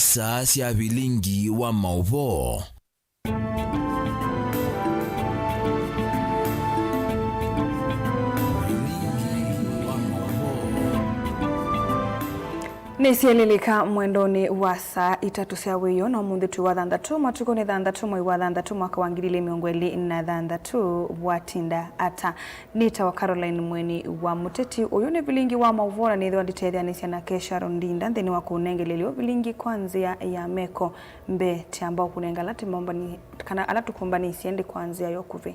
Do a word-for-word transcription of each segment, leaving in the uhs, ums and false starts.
Saa sya vilingi wa maũvoo. Vilingi wa maũvoo. Nĩsyelilika mwendonĩ wa saa itatũ sya wĩoo, na ũmũnthĩ twĩ wa thanthatũ, matukũ nĩ thanthatũ, mwei wa thanthatũ, mwaka wa ngili ilĩ mĩongo ĩlĩ na thanthatũ. Watinda ata? Nĩtawa Caroline Mweni wa Mũteti. Ũyũ nĩ vilingi wa maũvoo, na nĩthĩwa nditetheanĩsya nake Sharon Ndinda nthĩnĩ wa kũnengelelyo vilingi kwa nzĩa ya meko. Mbee, tiamba ũkũnenga ala tũmambani-, kana ala tũkũmbanĩsye ndĩ kwa nzĩa ya ũkuvĩ.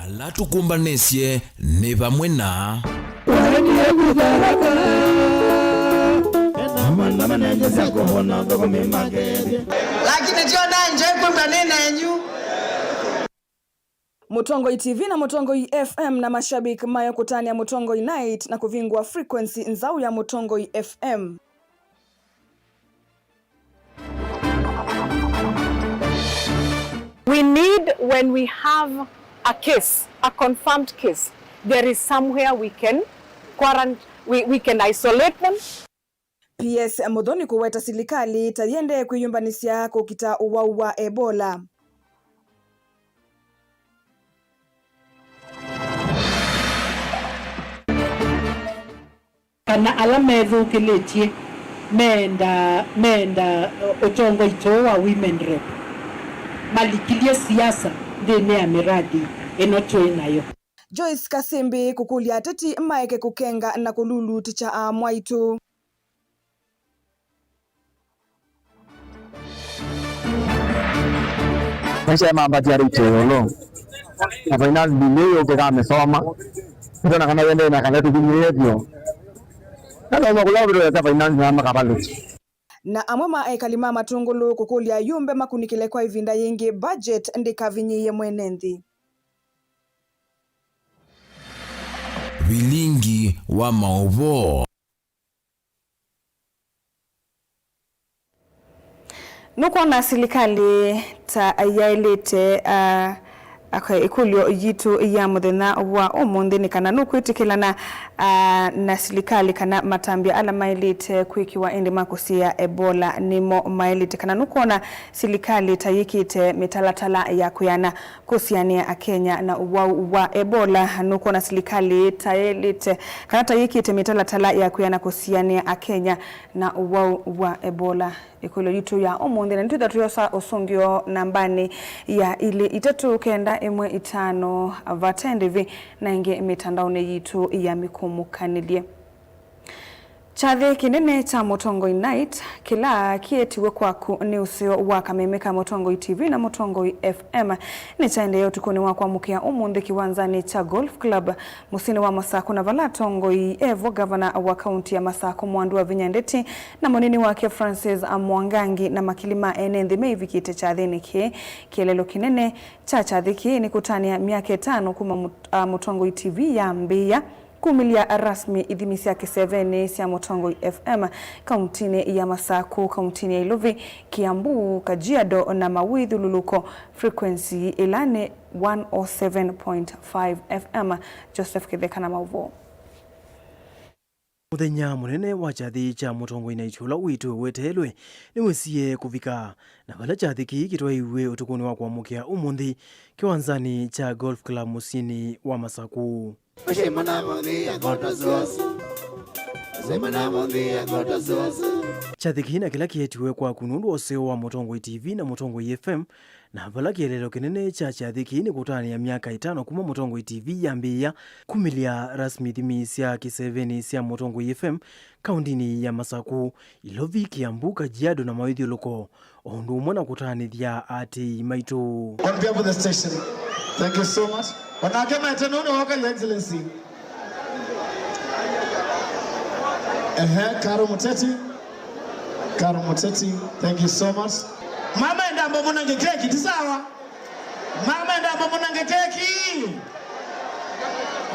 Ala tũkũmbanĩsye nĩ vamwe na. Waendie kũtharaka. Ena mana manenjesya kũhona thũkũmi make. Lakini tio nanje kwĩmba nĩ nenyu. Mũtongoi T V na Mũtongoi F M na mashabiki mayo kũtanĩa Mũtongoi Night na kũvingũa frequency nzaũ ya Mũtongoi F M. We need, when we have a case, a confirmed case, there is somewhere we can quarant-, we, we can isolate them. P S Muthoni kũweta silikalĩ ta yĩendee kwĩyũmbanĩsya kũkita ũwau wa Ebola. Kana ala methũkĩlĩtye meenda, meenda ũtongoi tũũ wa Women Rep malikilye siasa nthĩnĩ ya mĩradi ĩno twĩ nayo. Joyce Kasimbi kũkũlya ateti maeke kũkenga na kũlulutĩkya aamwaitũ. Maisha ya mambati ya rĩtyo ĩũlũ. Na finance bill ĩyo ũkĩkamĩsoma. Ndona kana yende na kana tũkinyĩĩtyo. Na no makũla ũbĩrĩte finance na makabalũki. Na amwe ma ekali ma Matũngũlũ kũkũlya ayumbe makunĩkĩle kwa ĩvinda yĩngĩ budget ndĩkavinyĩĩe mwene nthĩ. Vilingi wa maũvoo. Nũkwona silikalĩ ta yaĩlĩte, ah, aka-, ĩkũlyo yitũ ya mũthenya wa ũmũnthĩ nĩ kana nũkwĩtĩkĩlana, ah, na silikalĩ kana matambya ala maĩlĩte kwĩkĩwa ĩndĩ ma kũsiĩĩa Ebola nĩmo maĩlĩte, kana nũkwona silikalĩ ta yĩkĩte mĩtalatala ya kwĩana kũsianĩa Akenya na ũwau wa Ebola. Nũkwona silikalĩ ta yĩlĩte, kana ta yĩkĩte mĩtalatala ya kwĩana kũsianĩa Akenya na ũwau wa Ebola? Ĩkũlyo yitũ ya ũmũnthĩ, na nĩtwĩtha tũyosa ũsũngĩo nambanĩ ya ilĩ itatũ kenda ĩmwe itano vate ndĩvi, na ĩngĩ mĩtandaonĩ yitũ ya mĩkũmũkanĩlye. Kyathĩ kĩnene kya Mũtongoi Night, kĩla kĩetiwe kwaku nĩ ũseo wa kameme ka Mũtongoi T V na Mũtongoi F M, nĩkyaendee ũtukũnĩ wa kwamũkĩa ũmũnthĩ kĩwanzanĩ kya Golf Club mũsyĩnĩ wa Masakũ, na vala atongoi evo, ngavana wa kaunti ya Masakũ Mwandu wa Vinya Ndeti na mũnini wake Francis Mwangangi na makili ma ene nthĩ meivikĩte kyathĩnĩ kĩĩ. Kĩeleelo kĩnene kya kyathĩ kĩĩ nĩ kũtanĩa myaka ĩtano kuma mũt-, a, Mũtongoi T V yambĩĩa kumĩlya rasmi ithimi sya kĩsevenĩ sya Mũtongoi F M kauntinĩ ya Masakũ, kauntinĩ ya Ilovi, Kiambu, Kajiado na mawĩthyũlũlũko, frequency ĩla nĩ one oh seven point five F M. Joseph Kĩtheka na maũvoo. Mũthenya mũnene wa kyathĩ kya Mũtongoi Night ũla wĩtwe weteelwe nĩwĩsie kũvika, na vala kyathĩ kĩĩ kĩtwaiwe ũtukũnĩ wa kwamũkĩa ũmũnthĩ kĩwanzanĩ kya Golf Club mũsyĩnĩ wa Masakũ. Kyathĩ kĩĩ na kĩla kĩetiwe kwaku nũndũ wa ũseo wa Mũtongoi T V na Mũtongoi F M, na vala kĩeleelo kĩnene kya kyathĩ kĩĩ nĩ kũtanĩa myaka ĩtano kuma Mũtongoi T V yambĩĩa kumĩlya rasmi ithimi sya kĩsevenĩ sya Mũtongoi F M kauntinĩ ya Masakũ, Ilovi, Kiambu, Kajiado na mawĩthyũlũko, o ũndũ ũmwe na kũtanĩthya aatĩĩi maitũ. On behalf of the station, thank you so much. Onake maete nũndũ woka, Your Excellency. Ehe, Karo Mũteti. Karo Mũteti, thank you so much. Mama enda mbo mũnenge keki, ti sawa? Mama enda mbo mũnenge keki.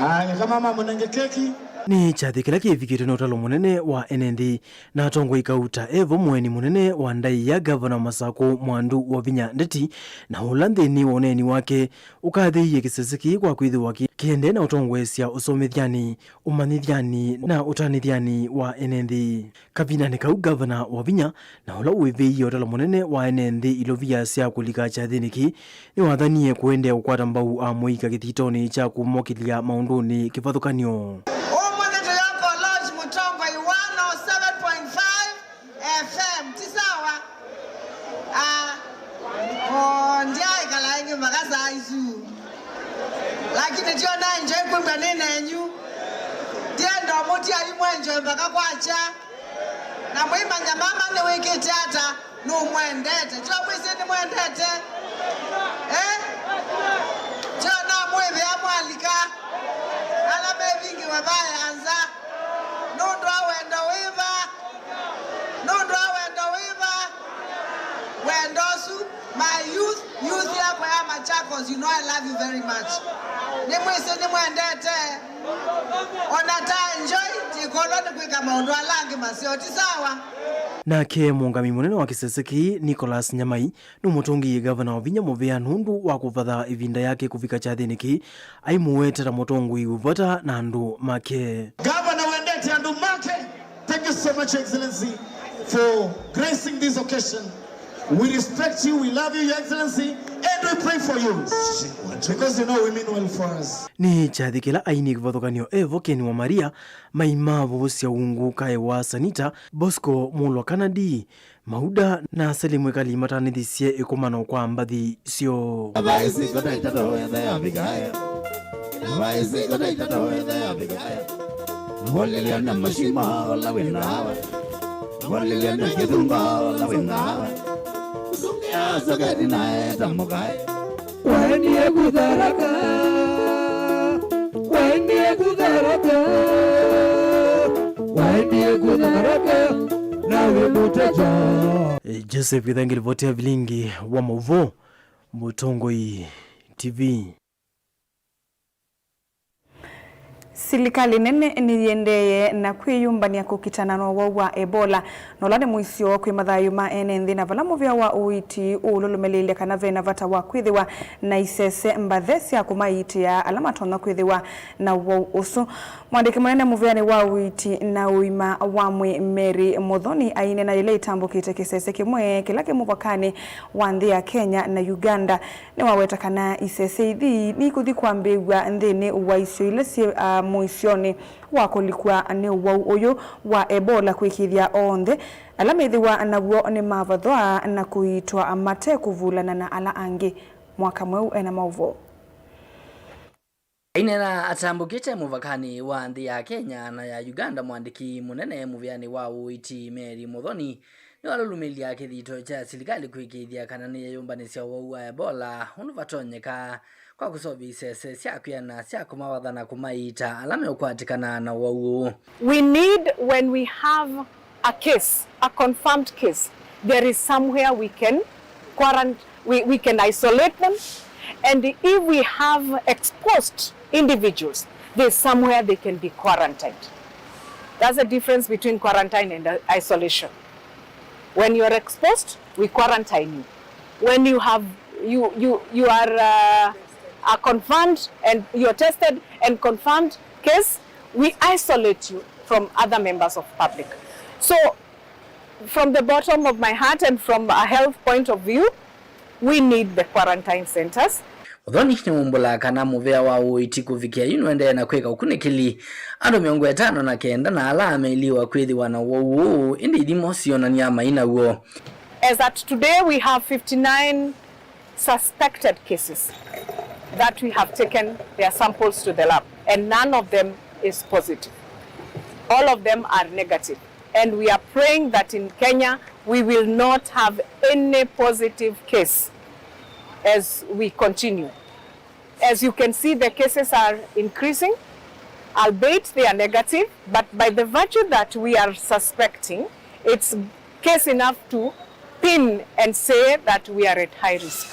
Aya, kama mama mũnenge keki. Nĩ kyathĩ kĩla kĩvikĩtwe nĩ ũtalo mũnene wa ene nthĩ na atongoi kau ta evo mũeni mũnene wa ndaĩa Ngavana Masakũ Mwandu Wavinya Ndeti, na ũla nthĩnĩ wa ũneeni wake ũkathĩĩie kĩsese kĩĩ kwa kwĩthĩwa kĩ-, kĩendee na ũtongoesya ũsomethyanĩ, ũmanyĩthyanĩ na ũtanĩthyanĩ wa ene nthĩ. Kavindanĩ kau, Ngavana Wavinya na ũla ũĩvĩie ũtalo mũnene wa ene nthĩ ilovia sya kũlika kyathĩnĩ kĩĩ, nĩwathanie kũendeea kũkwata mbau amũika kĩthitonĩ kya kũmokĩlya maũndũnĩ kĩvathũkany'o. Ũmũnthĩ tũyoko lodge mũtongoi one oh seven point five F M, ti sawa? Ah, oh, ndyaĩkala ĩngĩ mpaka saa isu. Lakini tyo na enjoy kwĩw'a nĩ nenyu. Ndienda ũmũtia imwe enjoy mpaka kwakya. Na mwĩmanya mama nĩwĩkĩte ata, nũmwendete. Tyo mwĩsĩ nĩmwendete? Eh? Tyo namwĩvĩa mwalika. Ala mevingĩwe vaya nza. Nũndũ wa wendo wĩva? Nũndũ wa wendo wĩva? Wendo ũsu, my youth, youth yakwa ya Machakos, you know I love you very much. Nĩmwĩsĩ nĩmwendete. Ona ta enjoy, tikolwa nĩ kwĩka maũndũ ala angĩ maseo, ti sawa? Nake mũũngamĩi mũnene wa kĩsese kĩĩ, Nicholas Nyamai, nũmũtũngĩie Ngavana Wavinya mũvea nũndũ wa kũvatha ĩvinda yake kũvika kyathĩnĩ kĩĩ, aimũweta ta mũtongoi wĩ vata na andũ make. Ngavana wendete andũ make. Thank you so much, Your Excellency, for gracing this occasion. We respect you, we love you, Your Excellency, and we pray for you. Because you know we mean well for us. Nĩ kyathĩ kĩla aini kĩvathũkany'o evo Ken wa Maria maimavũsya ungu kaĩ wa Sanita, Bosco Mulwa Kanadi, Mauda na Sally Mwikali matanĩthisye ĩkomano kwa mbathi syoo. Vaisiko ta itatũ ĩthe ya Abigail. Vaisiko ta itatũ ĩthe ya Abigail. Volilya na mashima ola wĩnawe. Volilya na kĩthunga ola wĩnawe. Sumia soketi naye ta mũkae. Waendie kutharaka, waendie kutharaka, waendie kutharaka, nawe mũteja. Eh, Joseph Githangi, ripoti ya vilingi wa mauvoo, Mũtongoi T V. Silikalĩ nene nĩyĩendeeye na kwĩyũmbany'a kũkitana na ũwau wa Ebola, na ũla nĩ mũisyo kwĩ mathayũ ma ene nthĩ, na vala mũvĩa wa ũiiti ũũlũlũmĩlĩĩlya kana ve na vata wa kwĩthĩwa na isese mbathe sya kũmaiitĩa ala matonya kwĩthĩwa na ũwau ũsu. Mwandĩki mũnene mũvĩanĩ wa ũiiti na ũima wa mwĩĩ Mary Muthoni aineena yĩla ĩtambũkĩte kĩsese kĩmwe kĩla kĩ mũvakanĩ wa nthĩ ya Kenya na Uganda. Nĩwaweta kana isese ithi nĩikũthi kwambĩĩw'a nthĩnĩ wa isio ila syĩ, a, mũisyonĩ wa kũlikw'a nĩ ũwau ũyũ wa Ebola, kwĩkĩĩthya onthe ala methĩwa naw'o nĩmavathwa na kũiitwa mate kũvulana na ala angĩ. Mwaka Mweũ ena maũvoo. Aineena atambũkĩte mũvakanĩ wa nthĩ ya Kenya na ya Uganda, mwandĩki mũnene mũvĩanĩ wa ũiiti Mary Muthoni nĩwalũlũmĩlya kĩthito kya silikalĩ kwĩkĩĩthya kana nĩyeyũmbanĩsya ũwau wa Ebola ũndũ vatonyeka, kwa kũseũvya isese sya kwĩana sya kũmavotha na kũmaiita ala meũkwatĩkana na ũwau ũũ. We need, when we have a case, a confirmed case, there is somewhere we can quarant-, we, we can isolate them, and if we have exposed individuals, there's somewhere they can be quarantined. That's the difference between quarantine and, uh, isolation. When you are exposed, we quarantine you. When you have, you, you, you are, uh, a confirmed and you're tested and confirmed case, we isolate you from other members of public. So, from the bottom of my heart and from a health point of view, we need the quarantine centers. Muthoni nĩwumbũlaa kana mũvĩa wa ũiiti kũvikĩa yu nũendee na kwĩka ũkunĩkĩli andũ mĩongo ĩtano na kenda na ala meĩliwa kwĩthĩwa na ũwau ũũ, ĩndĩ ithimo syonany'a mai naw'o. As at today, we have fifty-nine suspected cases that we have taken their samples to the lab, and none of them is positive. All of them are negative. And we are praying that in Kenya, we will not have any positive case as we continue. As you can see, the cases are increasing, albeit they are negative, but by the virtue that we are suspecting, it's case enough to pin and say that we are at high risk.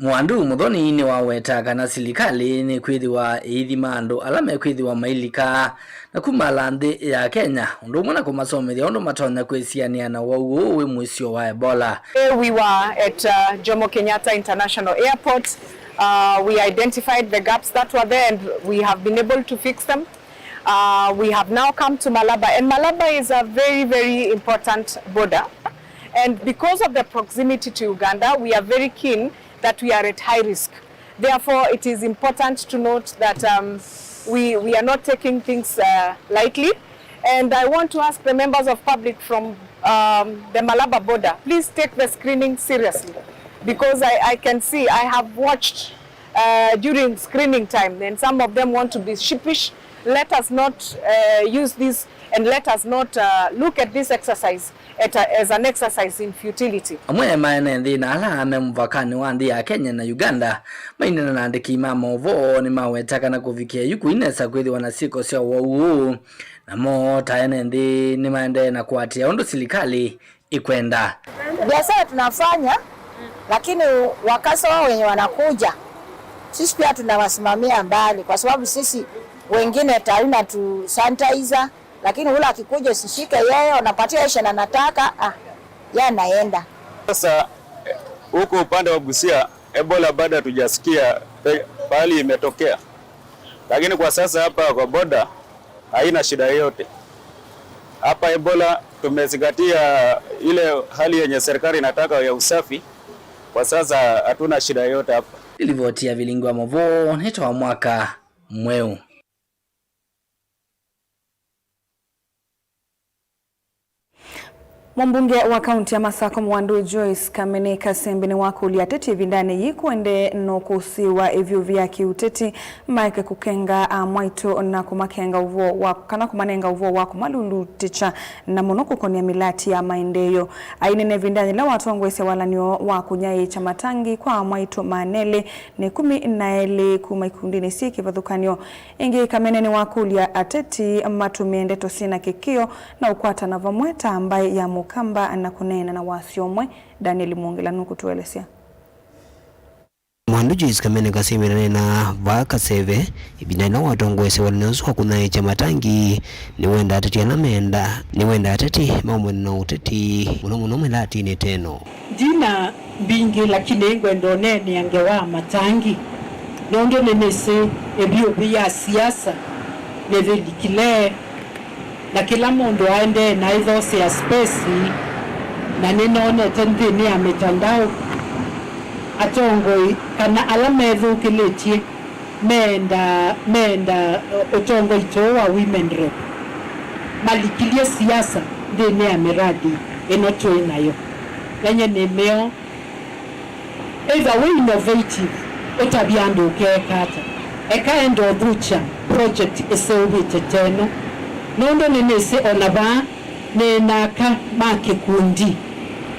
Mwandu Muthoni nĩwaweta kana silikalĩ nĩkwĩthĩwa ĩithima andũ ala mekwĩthĩwa mailika na kumala nthĩ ya Kenya, ũndũ ũmwe na kũmasomethya ũndũ matonya kwĩsianĩa na ũwau ũũ wĩ mũisyo wa Ebola. Today we were at, uh, Jomo Kenyatta International Airport. Uh, we identified the gaps that were there and we have been able to fix them. Uh, we have now come to Malaba, and Malaba is a very, very important border. And because of the proximity to Uganda, we are very keen that we are at high risk. Therefore, it is important to note that, um, we, we are not taking things, uh, lightly. And I want to ask the members of public from, um, the Malaba border, please take the screening seriously, because I, I can see, I have watched, uh, during screening time, and some of them want to be sheepish. Let us not, uh, use this, and let us not, uh, look at this exercise at a, as an exercise in futility. Amwe maene nthĩ na ala me mũvakanĩ wa nthĩ ya Kenya na Uganda mainena na andĩki ma maũvoo nĩmaweta kana kũvikĩa yu kũinesa kwĩthĩwa na syĩko sya ũwau ũũ, namo ta ene nthĩ nĩmaendee na kũatĩĩa ũndũ silikalĩ ĩkwenda. Biashara tunafanya, lakini wakazi wao wenye wanakuja, sisi pia tunawasimamia mbali, kwa sababu sisi wengine tarina tu sanitizer, lakini ule akikuja usishike yeye, unapatia yeye chenye anataka, ah, yeye anaenda. Sasa, eh, huko upande wa Busia, Ebola bado hatujasikia, eh, pahali imetokea. Lakini kwa sasa hapa kwa boda, haina shida yoyote. Hapa Ebola tumezingatia ile hali yenye serikali inataka ya usafi. Kwa sasa hatuna shida yoyote hapa. Nĩ livoti ya Vilingi wa Maũvoo, nĩtawa Mwaka Mweũ. Mũmbunge wa kaunti ya Masako Mwandu Joyce Kamene Kasembe nĩwakũlya ateti ĩvindanĩ yĩĩ kũendee na ũkũsĩĩwa ĩvyũvĩ ya kĩũteti maeke kũkenga amwaitũ na kũmakenga ũvoo wa, kana kũmanenga ũvoo wa kũmalulutĩkya, na mũno kũkonĩa mĩlati ya maendeeo. Ainena ĩvindanĩ yĩla watongoesya walan'yo wa kũnyaĩĩkya matangi kwa amwaitũ maana elĩ na ĩkũmi na elĩ kuma ikundinĩ syĩ kĩvathũkany'o. Ĩngĩ, Kamene nĩwakũlya ateti matũmĩe ndeto syĩna kĩkĩo na ũkwatana vamwe ta mbaĩ ya Mũkamba na kũneena na wasyo ũmwe. Daniel Mwongela nũkũtũelesya. Mwandu Joyce Kamene Kasembe aneena vaa Kaseve ĩvinda yĩla watongoesya walan'yo ũsu wa kũnyaĩĩkya matangi. Nĩwenda ateti ala meenda, nĩwenda ateti maumane na ũteti, mũno mũno mĩlatinĩ ta ĩno. Ndina mbingĩ, lakini ngwenda ũneenea ngewa ya matangi, nũndũ nĩnĩsĩ ĩvyũvĩ ya siasa nĩvĩlikile, na kĩla mũndũ aendee na ĩthosea space, na nĩnonete nthĩnĩ ya mĩtandao atongoi kana ala methũkĩlĩtye meenda, meenda, uh, ũtongoi tũũ wa women rep malikilye siasa nthĩnĩ ya mĩradi ĩno twĩ nayo. Na nyie nĩmeo, either wĩ innovative, ũtavye andũ ũkeeka ata, eka enda ũthũkya project ĩseũvĩte ta ĩno, nũndũ nĩnĩsĩ o na vaa nĩ na aka ma kĩkundi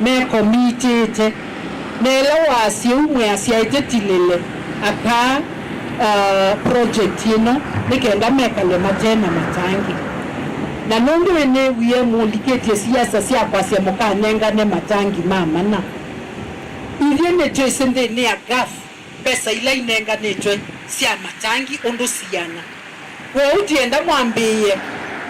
mekomitĩte, na ĩla waasya ũu mwĩasya ĩtĩtilĩle aka, ah, project ĩno nĩ kenda mekale mate na matangi. Na nũndũ nĩnĩwie mũlikĩtye siasa sya kwasya mũkanengane matangi ma mana, ithyĩ nĩtwĩsĩ nthĩnĩ ya gaf mbesa ila inenganĩtwe sya matangi ũndũ siana. Kwoou ndienda mwambĩĩe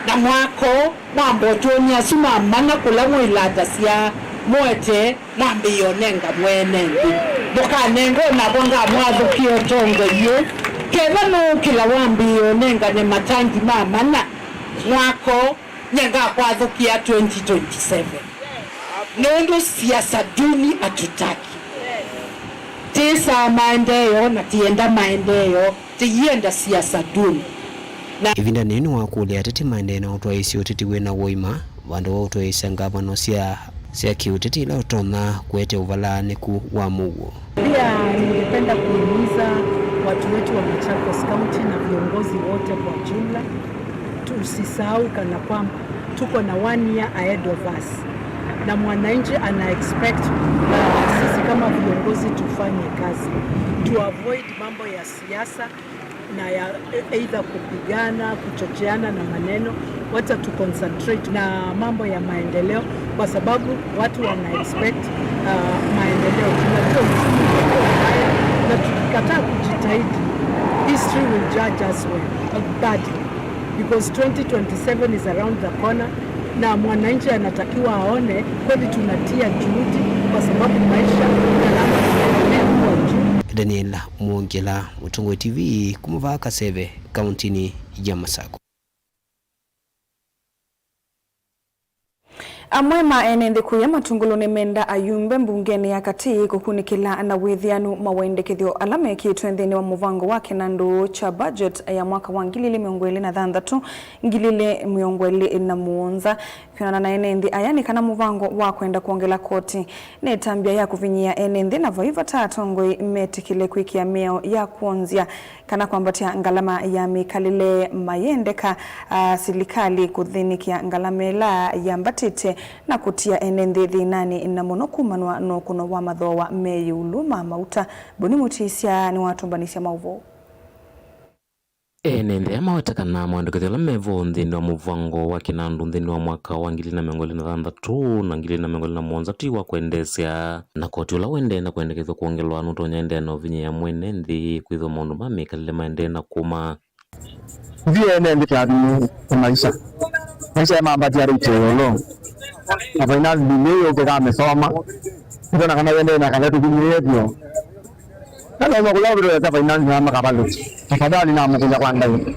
na mwako mwamba ũtwony'a asu ma mana kũla mwĩlatasya mũete mwambĩĩe ũnenga mwene nthĩ. Mũkanenga o nakwa ngamwathũkĩa ũtongoi ũũ. Kethwa nũũkĩla wambĩĩe ũnengane matangi ma mana mwako, nyie ngakwathũkĩa twenty twenty-seven. Nũndũ siasa duni hatutaki. Tĩsaa maendeeo na tienda maendeeo, tienda siasa duni. Na ĩvindanĩ yĩu nĩwakũlya ateti maendee na ũtwaĩĩsya ũteti wĩ na ũima, vandũ va ũtwaĩĩsya ngavano sya, sya kĩũteti ila ũtonya kũete ũvalaanĩku wa mũuo. Pia ningependa kuhimiza watu wetu wa Machakos County na viongozi wote kwa jumla, tusisahau kana kwamba tuko na one year ahead of us, na mwananchi ana expect, uh, sisi kama viongozi tufanye kazi, to avoid mambo ya siasa. Na ya either kupigana, kuchocheana na maneno, wacha tu concentrate na mambo ya maendeleo, kwa sababu watu wana expect, uh, maendeleo. Tunajua uchumi utakuwa mbaya, na tukikataa kujitahidi, history will judge us well, uh, badly, because twenty twenty-seven is around the corner, na mwananchi anatakiwa aone kweli tunatia juhudi, kwa sababu maisha, gharama zinaendelea kuwa juu. Daniel Mwongela, Mũtongoi T V, kuma vaa Kaseve, kauntinĩ ya Masakũ. Amwe ma ene nthĩ kũya Matungulu nĩmenda ayumbe mbungenĩ ya katĩ kũkunĩkĩla na wĩthĩanu mawendekethyo ala mekĩtwe nthĩnĩ wa mũvango wa kĩnandũ kya budget ya mwaka wa ngili ilĩ mĩongo ĩlĩ na thanthatũ, ngili ilĩ mĩongo ĩlĩ na mũonza. Kwĩanana na ene nthĩ aya, nĩ kana mũvango wa kwenda kwongela koti nĩ ĩtambya ya kũvinyĩĩa ene nthĩ, na vai vata atongoi metĩkĩle kwĩkĩa mĩao ya kwonzya kana kwambatya ngalama ya mĩkalĩle mayendeka, a, silikalĩ kũthĩnĩkĩa ngalama ĩla yambatĩte na kũtia ene nthĩ thĩnanĩ, na mũno kumanwa na ũkũno wa mathooa me ĩũlũ ma mauta. Boni Mũtĩsya nĩwatũmbanĩsya maũvoo. Ene nthĩ aya maweta kana mawendekethyo ala me vo nthĩnĩ wa mũvango wa kĩnandũ nthĩnĩ wa mwaka wa ngili na mĩongo ĩlĩ na thanthatũ na ngili na mĩongo ĩlĩ na mũonza ti wa kwendeesya, na koti ũla ũendee na kwendekethw'a kwongelwa nũtonya endee na ũvinyĩĩa mwene nthĩ kwĩthĩwa maũndũ ma mĩkalĩle maendee na kũma. Ithyĩ ene nthĩ tũathimĩĩe maisha. Maisha mambatia rate ya ĩũlũ. Na finance bill ĩĩ yũkĩka amĩsoma. Nĩtwona kana yendee na kana tũthimĩĩe vyũ. Na no kũla ũvĩtũleta finance na makavalũki. Tafadhali namũkũlya kwa ndai.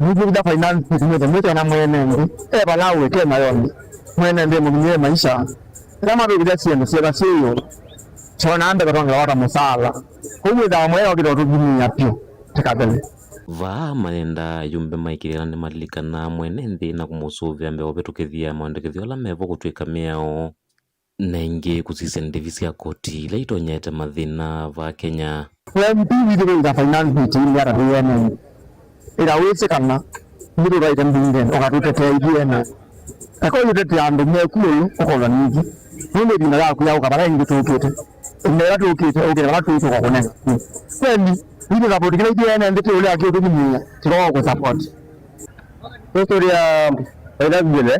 Nĩtwĩkĩtha finance tũtumĩte mwĩtwe na mwene nthĩ. E vala ũĩ, ke mayoni. Mwene nthĩ mũthimĩĩe maisha. Ĩla matũkĩlya syĩndũ syĩva syĩ ĩũlũ. Twona mbesa tongela wata mũsaala. Kwoou wĩthaa mwene okĩte ũtũthimĩĩa vyũ. Tĩkathele. Vaa mayenda ayumbe maĩkĩĩe kana nĩmalilikana mwene nthĩ na kũmũsũvĩa mbee wa ũvĩtũkĩthya mawendekethyo ala mevo kũtw'ĩka mĩao, na ĩngĩ kũsisya ndĩvi sya koti ila itonyete mathĩna vaa Kenya. We M P witũ wĩka finance meeting ata twĩ ene nthĩ? Ĩla wĩsĩ kana nĩtũtwaĩte mbungenĩ, ũkatũtetea ithyĩ ene nthĩ. Eka ũyũtetea andũ meku ũyũ ũkolwa nithyĩ. Nũndũ ĩvinda yaku yaũka vala ĩngĩ tũkĩte. Ĩvinda ĩla tũkĩte, ũkĩte vala tũitũka kũnenga. Kweli, ithyĩ tũsapoti kĩla ithyĩ ene nthĩ tũlea kĩũtũthimĩĩa, tũtoka kũsapoti. History ya finance bill, eh?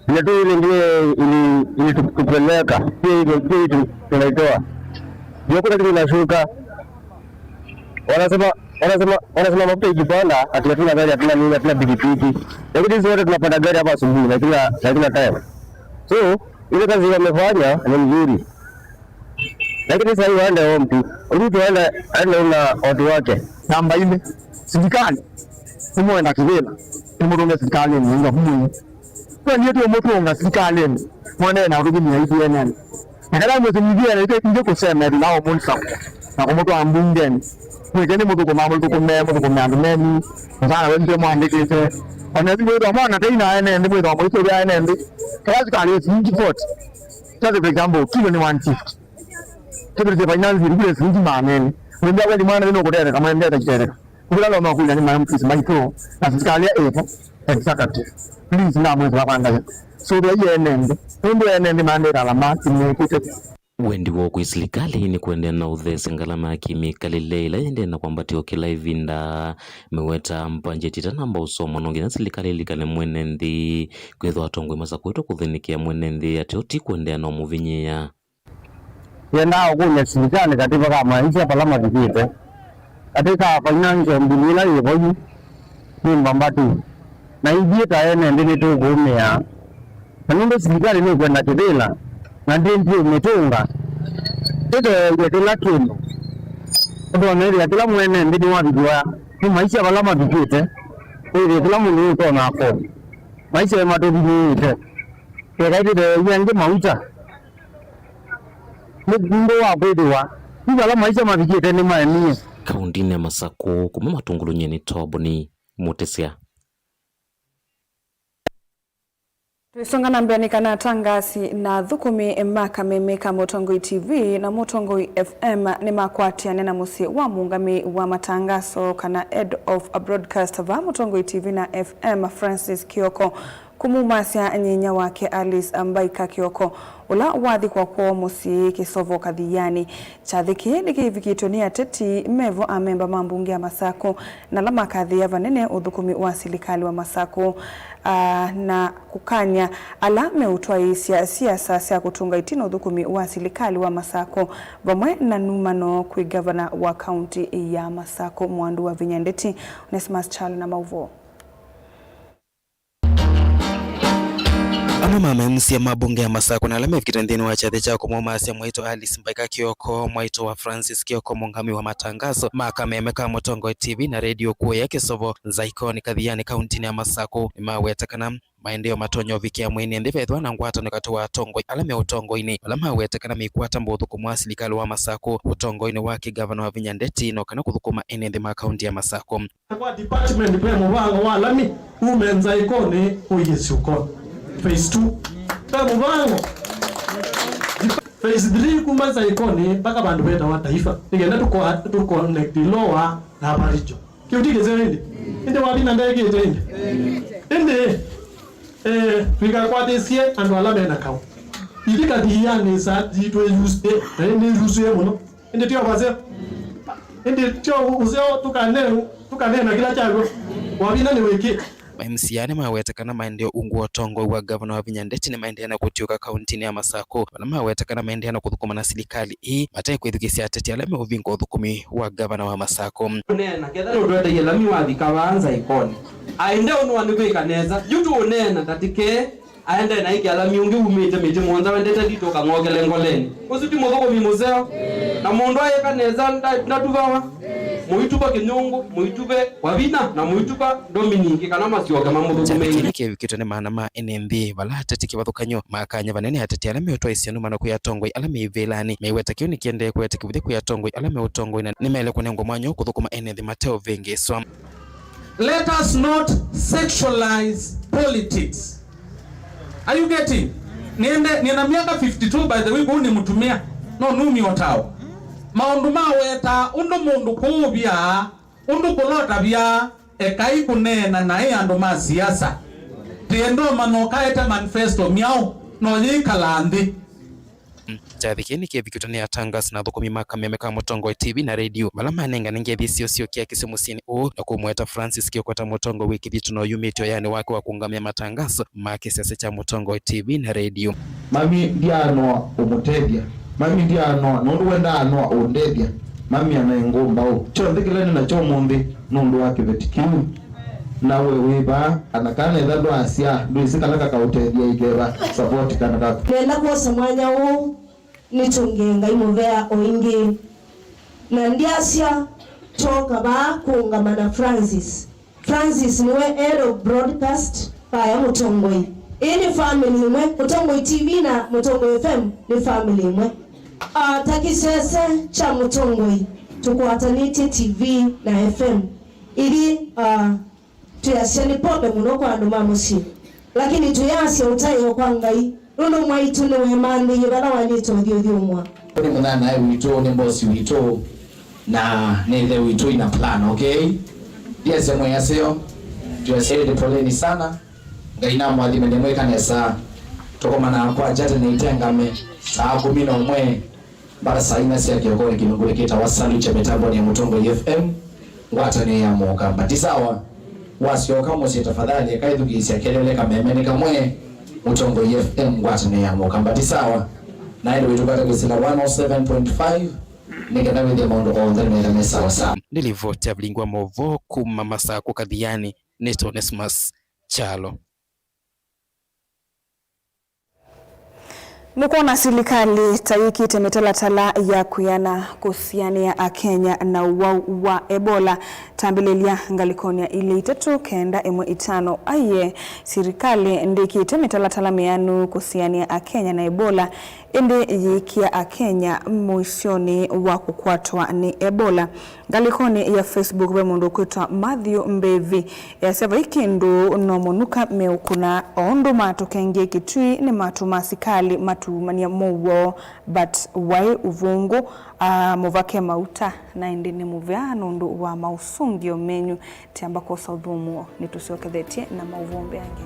Vile tu ile ingine ili, ilitupeleka, pia ile, pia tu-, tunaitoa. Ndio kuna kitu inashuka. Wanasema, wanasema, wanasema mafuta ikipanda, ati hatuna gari, hatuna nini, hatuna pikipiki. Lakini sisi wote tunapanda gari hapa asubuhi, na kila, na kila time. So, ile kazi wamefanya ni mzuri. Lakini sasa hii waende home tu. Ruto aende, aende na watu wake. Namba ile, serikali. Nĩmwenda kĩvĩla. Nĩmũtũnge serikalĩnĩ, nĩngwa kumwe. Kwendie tũmũtũnga serikalĩnĩ, mwendeee na ũtũthimĩa ithyĩ ene nthĩ. Na kala mwĩsĩ ithyĩ ene nthĩ, ithyĩ kũsemea thĩna wa mũndũ na kũmũtwaa mbungenĩ. Mwĩke nĩ mũthũkũma, mũthũkũme, mũthũkũme andũ menyu, mũsana wenu nĩmwandĩkĩte. O na ithyĩ mwĩthwa mwana tei na ene nthĩ, mwĩthwa mũitũlya ene nthĩ. Kala sikalĩ silingi forty. Just for example, kilo nĩ one fifty. Kĩvĩtĩsye finance bill kule silingi maana elĩ. Mwĩmbĩa kweli mwana nĩ nũkũtetheka, mwendete kũtetheka. Kũla no makũlya nĩ ma M Ps maitũ na sikalĩ ĩvo executive. Please, namwĩsĩla kwa Ngai. Sũvĩai ene nthĩ. Nũndũ ene nthĩ maendete ala ma kĩmwĩkĩte. Wendi woo kwĩ silikalĩ nĩ kũendeea na ũtheesya ngalama ya kĩmĩkalĩle ĩla yĩendee na kwambatĩa o kĩla ĩvinda. Mĩweta mbanjeti ĩtanamba ũsomwa, no nginya silikalĩ ĩlikane mwene nthĩ, kwĩthwa atongoi masakũĩtwe kũthĩnĩkĩa mwene nthĩ ateo ti kũendeea na ũmũvinyĩĩa. Yendaa ũkũlya silikalĩ katĩ va ka maisha vala mavikĩte, katĩ ka financial bill ĩla yĩ vo yu nĩ mbambatũ, na ithyĩ ta ene nthĩ nĩtũkũũmĩaa. Na nũndũ silikalĩ nĩkwenda kĩvĩla, na ndĩndĩ ũmĩtũnga, tũtetheew'e kĩla kĩndũ, ũtonethĩa kĩla mwene nthĩ nĩwavikĩwa nĩ maisha vala mavikĩte, kwĩthĩa kĩla mũndũ nĩũtonya afford maisha matũthimĩĩte. Keka ĩtĩtheew'e angĩ mauta. Nĩ ũndũ wa kwĩthĩwa yu vala maisha mavikĩte nĩmaemie. Kaũntinĩ ya Masakũ, kuma Matungulu nyie nĩ Toboni Mũtĩsya. Tũisonga na mbee nĩ kana atangaasi na athũkũmi ma kameme ka Mũtongoi T V na Mũtongoi F M nĩmakwatĩane na mũsyĩ wa mũũngamĩi wa matangaso kana head of a broadcast va Mũtongoi T V na F M, Francis Kioko, Kũmumasya nyinya wake Alice Mbaika Kioko, ũla wathikwa kwoo mũsyĩ Kĩsovo Kathiani. Kyathĩ kĩĩ nĩkĩvikĩtwe nĩ ateti mevo, amemba ma mbunge ya Masakũ, na ala makathĩĩa vanene ũthũkũmi wa silikalĩ wa Masakũ, aa, na kũkany'a ala meũtwaĩĩsya siasa sya kũtũnga ĩtina ũthũkũmi wa silikalĩ wa Masakũ, vamwe na numano kwĩ ngavana wa kaunti ya Masakũ, Mwandu Wavinya Ndeti. Onesmus Kyalo na maũvoo. Amwe ma ma M C A ma mbunge ya Masakũ na ala mevikĩte nthĩnĩ wa kyathĩ kya kũmũmasya mwaitũ Alice Mbaika Kioko, mwaitũ wa Francis Kioko, mũngami wa matangaso ma kameme ka Mũtongoi T V na redio kũya Kĩsovo Nzaikoni Kathiani kauntinĩ ya Masakũ, nĩmaweta kana maendeeo matonya ũvikĩa mwene nthĩ vethĩwa na ngwatanĩo katĩ wa atongoi ala me ũtongoinĩ, vala maweta kana meikwata mbũthũkũmo wa silikalĩ wa Masakũ ũtongoinĩ wa kĩngavana Wavinya Ndeti, no kana kũthũkũma ene nthĩ ma kaunti ya Masakũ. Kwa department ve mũvango wa lami ume Nzaikoni ũiye Syũkoni. Phase two. Ve mũvango. Phase three kuma Nzaikoni mpaka vandũ vetawa Taifa. Nĩkenda tũko-, tũconnect Lower na Aboriginal. Kĩu ti kĩseo ĩndĩ. Ĩndĩ Wavinya ndekĩte ĩndĩ. Ĩndĩ, eh, tũikakwatĩsye andũ ala mena kaũ. Ithi Kathiani saa itwĩ use, na nĩ use mũno. Ĩndĩ tyo vaseo. Ĩndĩ tyo ũseo tũkane-, tũkaneena kĩla kyaw'o. Wavinya nĩwĩkĩte. Ma M C A nĩmaweta kana maendeeo ungu wa ũtongoi wa ngavana Wavinya Ndeti nĩmaendeea na kũtiũka kauntinĩ ya Masakũ, vala maweta kana maendeea na kũthũkũma na silikalĩ ĩĩ mate kwĩthukĩĩsya ateti ala meũvinga ũthũkũmi wa ngavana wa Masakũ. Kũneena, ketha nũtweteie lami wathi kavaa Nzaikoni. Aendeo nũa nĩkwĩka nesa, yu tũũneena tatĩkee. Aendee na ĩkĩa lami ũngĩ umĩte mĩtĩ mũonza wendete nditũ ũkang'okele ngoleni. Ũsu ti mũthũkũmi mũseo? Na mũndũ aĩka nesa nda-, ndatuvawa? Mũituva Kĩnyũngũ, mũituve Wavinya, na mũituva Dominic, kana masyoke mamũthũkũme. Kyathĩ kĩĩ nĩkĩvikĩtwe nĩ maana ma ene nthĩ, vala ateti kĩvathũkany'o makany'a vanene ateti ala meũtwaĩsya numano kwĩ atongoi ala me ivĩlanĩ. Meweta kĩu nĩkĩendee kũete kĩvũthya kwĩ atongoi ala me ũtongoi na nĩmaĩle kũnengwa mwanya ũkũthũkũma ene nthĩ mateũvĩngĩĩswa. Let us not sexualize politics. Are you getting? Niende, nina miaka fifty-two, by the way, kũu nĩ mũtumĩa. No numi otao. Maũndũ ma weta, ũndũ mũndũ kũũvya, ũndũ kũlotavya, ekai kũneena naĩ andũ ma siasa. Tiendo manokaete manifesto myaũ, no yĩkala nthĩ. Kyathĩ kĩĩ nĩkĩvikĩtwe nĩ atangasi na athũkũmi ma kameme ka Mũtongoi T V na redio, vala manengane ngethi syoo syũkĩa kĩsĩ mũsyĩnĩ ũũ na kũmweta Francis Kioko ta mũtongoi wĩ kĩthito na ũyumĩtye ũyaanĩ wake wa kũũngamĩa matangaso ma kĩsiasa kya Mũtongoi T V na redio. Mami ndianoa ũmũtethya. Mami ndianoa, nũndũ we ndaanoa ũndethya. Mami anaĩ ngũmbaũ. Kyonthe kĩla nĩ nakyo ũmũnthĩ nũndũ wa kĩveti kĩu. Na we wĩ vaa, kana kana etha ndwasya, ndwĩsĩ kala kakaũtethya ikeva support kana kaku. Nenda kwosa mwanya ũũ nĩtũngĩe Ngai mũvea o ĩngĩ. Na ndyasya, twoka vaa kũũngama na Francis. Francis nĩwe head of broadcast vaya Mũtongoi. Ĩĩ nĩ family ĩmwe. Mũtongoi T V na Mũtongoi F M nĩ family ĩmwe. Ah, ta kĩsese kya Mũtongoi, tũkwatanĩtye T V na F M. Ithi, ah, twĩasya nĩ pole mũno kwa andũ ma mũsyĩ, lakini twĩasya ũtaĩo kwa Ngai, nũndũ mwaitũ nĩwemanthĩie vala waĩlĩte ũthyũthyũmwa. Nĩ mũnyanyae witũ, nĩ mbosi witũ, na nĩ ĩthe witũ ina plan, okay? Ndiasya mwĩ aseo, twĩasya ĩndĩ poleni sana. Ngai namwathime, nĩmwĩka nesa. Tũkomanaa kwakya tene itengame, saa kũmi na ũmwe. Mbata saa inya sya kĩoko nĩ kĩlungu nĩkĩtawa Salute kya mĩtambonĩ ya Mũtongoi F M, ngwatanĩo ya Mũũka. Mbatisawa, wasyoka mũsyĩ, tafadhali eka ĩthukĩĩsya kelele kameme nĩ kamwe. Mũtongoi F M, ngwatanĩo ya Mũũka. Mbatisawa, na ĩndĩ wĩtũkwata kwĩsĩla one oh seven point five, nĩ kenda wĩthĩe maũndũ onthe nĩmetha me sawa sawa. Nĩ livoti ya vilingi wa maũvoo kuma Masakũ Kathiani, nĩ Onesmus Kyalo. Nũkwona silikalĩ ta yĩkĩte mĩtalatala ya kwĩana kũsianĩa Akenya na ũwau wa Ebola? Tambĩlĩlya ngalĩkonĩ ya ilĩ itatũ kenda ĩmwe itano. Aiee, silikalĩ ndĩkĩte mĩtalatala mĩanu kũsianĩa Akenya na Ebola, ĩndĩ yĩĩkĩa Akenya mũisyonĩ wa kũkwatwa nĩ Ebola. Ngalĩkonĩ ya Facebook ve mũndũ ũkwĩtwa Matthew Mbevi easya, vai kĩndũ no mũnuka meũkũna, o ũndũ matũkengie Kitui nĩmatũma asikalĩ matumany'a mũuo, but waĩ ũvũngũ, aa, mũvake mauta, na ĩndĩ nĩ mũvea nũndũ wa maũsũngĩo menyu. Tiamba kwosa ũthũmũo, nĩtũsyokethetye na maũvoo mbeange.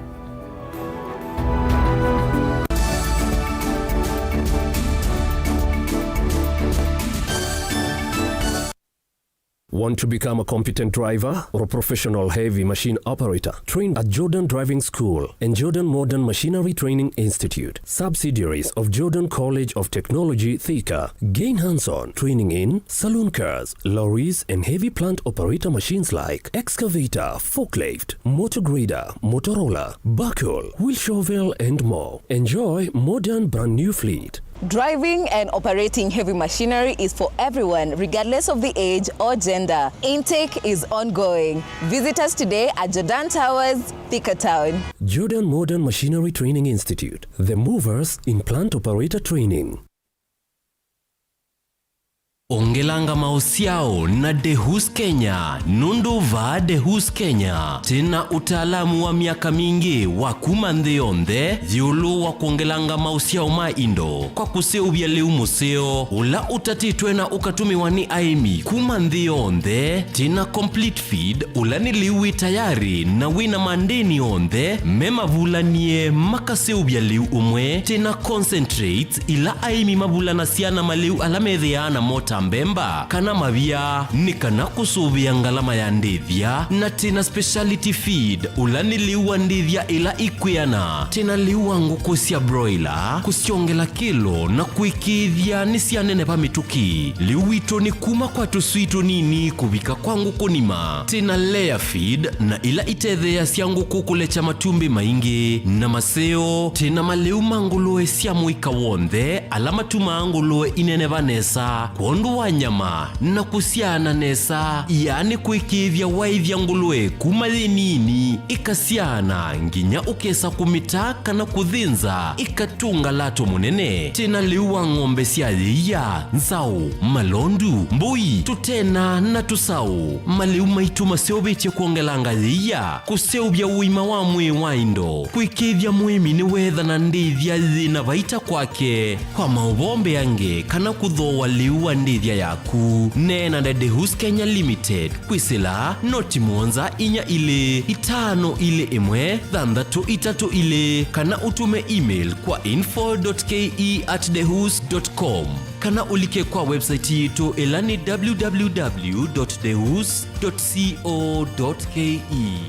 Want to become a competent driver or a professional heavy machine operator? Train at Jordan Driving School and Jordan Modern Machinery Training Institute, subsidiaries of Jordan College of Technology, Thika. Gain hands-on training in saloon cars, lorries, and heavy plant operator machines like excavator, forklift, motor grader, motor roller, backhoe, wheel shovel, and more. Enjoy modern brand new fleet. Driving and operating heavy machinery is for everyone, regardless of the age or gender. Intake is ongoing. Visit us today at Jordan Towers, Thika Town. Jordan Modern Machinery Training Institute, the movers in plant operator training. Ongelanga maũsyao na Dehus Kenya, nũndũ vaa Dehus Kenya, twĩna ũtaalamu wa myaka mingĩ wa kuma nthĩ yonthe ĩũlũ wa kwongelanga maũsyao ma indo kwa kũseũvya lĩu mũseo ũla ũtatĩtwe na ũkatũmĩwa nĩ aĩmi kuma nthĩ yonthe. Twĩna complete feed, ũla nĩ lĩu wĩ tayarĩ na wĩna mandĩni onthe me mavulanie makaseũvya lĩu ũmwe. Twĩna concentrates, ila aĩmi mavulanasya na malĩu ala methĩaa namo ta mbemba kana mavia, nĩ kana kũsũvĩa ngalama ya ndĩthya. Na twĩna speciality feed, ũla nĩ lĩu wa ndĩthya ila ikwĩana. Twĩna lĩu wa ngũkũ sya broiler, kũsyongela kĩlo na kũĩkĩĩthya nĩsyaneneva mĩtũkĩ. Lĩu witũ nĩ kuma kwa tũswii tũnini kũvika kwa ngũkũ nima. Twĩna layer feed na ila itetheeasya ngũkũ kũlekya matumbĩ maingĩ na maseo. Twĩna malĩu ma ngũlũe sya mũika w'onthe ala matumaa ngũlũe ineneva nesa kwondũ wa nyama na kũsyaana nesa, yaani kũĩkĩĩthya waĩthya ngũlũe kuma yĩ nini ĩkasyaana nginya ũkesa kũmĩta kana kũthĩnza ĩkatũnga lato mũnene. Twĩna lĩu wa ng'ombe sya yĩia, nzaũ, malondu, mbũi, tũtena na tũsaũ. Malĩu maitũ maseũvĩtye kwongelanga yĩia, kũseũvya ũima wa mwĩĩ wa indo, kũĩkĩĩthya mũĩmi nĩweethana ndĩthya yĩna vaita kwake. Kwa maũvoo mbeange kana kũthooa lĩu wa ndĩthya yaku, neena na Dehus Kenya Limited kwĩsĩla noti mũonza inya ilĩ itano ilĩ ĩmwe thanthatũ itatũ ilĩ kana ũtũme email kwa info dot K E at dehus dot com. Kana ũlike kwa website yitũ ĩla nĩ w w w dot dehus dot co dot k e.